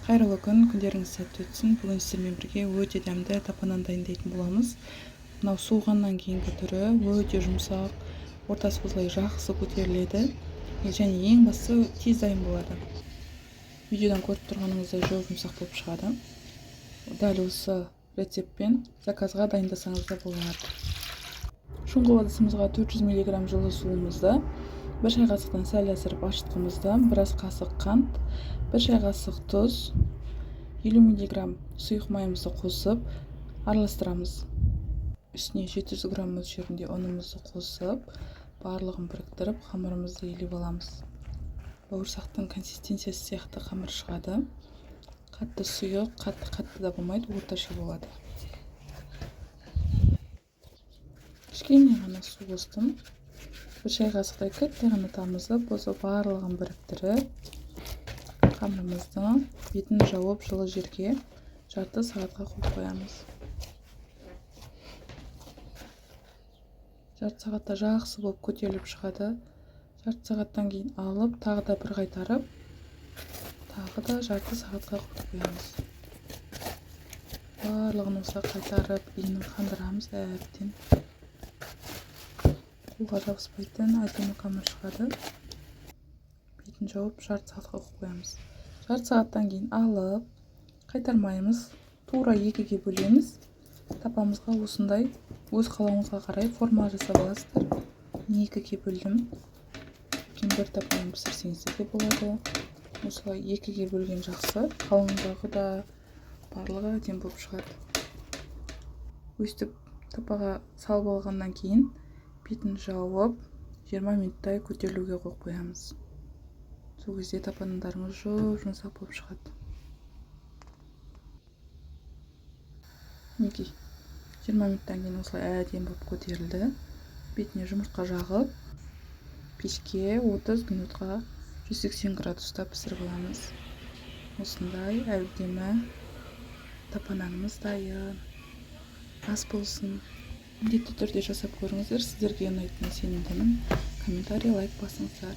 Қайырлы күн, күндеріңіз сәтті өтсін. Бүгін сіздермен бірге өте дәмді тапа нан дайындайтын боламыз. Мынау суығаннан кейінгі түрі өте жұмсақ, ортасы осылай жақсы көтеріледі және ең бастысы тез дайын болады. Видеодан көріп тұрғаныңыздай жұп-жұмсақ болып шығады. Дәл осы рецептпен заказға дайындасаңыз да болады. Шұңғыл ыдысымызға 400 мг жылы суымызды, 1 шай қасықтан сәл асырып ашытқымызды, біраз қасық қант, 1 шай қасық тұз, 50 мг сұйық майымызды қосып араластырамыз. Үстіне 700 грамм мөлшерінде ұнымызды қосып, барлығын біріктіріп қамырымызды илеп аламыз. Бауырсақтың консистенциясы сияқты қамыр шығады. Қатты сұйық, қатты да болмайды, орташа болады. Кішкене ғана су қостым. 1 шай қасықтай кітті ғана тамызып, осы барлығын біріктіріп, қамырымыздың бетін жауып жылы жерге жарты сағатқа қойып қоямыз. Жарты сағатта жақсы болып көтеріліп шығады. Жарты сағаттан кейін алып, тағы да бір қайтарып, тағы да жарты сағатқа қойып қоямыз. Барлығын осылай қайтарып, иінін қандырамыз әбден. Қолға жабыспайтын әдемі қамыр шығады. Бетін жауып жарты сағатқа қойып қоямыз. Жарты сағаттан кейін алып, қайтармаймыз. Тура екіге бөлеміз. Тапамызға осындай өз қалауыңызға қарай форма жасап аласыздар. Мен екіге бөлдім. Үлкен бір тапамен пісірсеңіздер де болады. Осылай екіге бөлген жақсы. Қалыңдығы да барлығы әдемі болып шығады. Өстіп тапаға салып алғаннан кейін бетін жауып 20 минуттай көтерілуге қойып қоямыз. Сол кезде тапа нандарыңыз жұп-жұмсақ болып шығады. Мінекей, 20 минуттан кейін осылай әдемі болып көтерілді. Бетіне жұмыртқа жағып, пешке 30 минутқа 180 градуста пісіріп аламыз. Осындай әдемі тапа нанымыз дайын. Ас болсын. Міндетті түрде жасап көріңіздер, сіздерге ұнайтынына сенімдімін. Комментарий, лайк басыңыздар.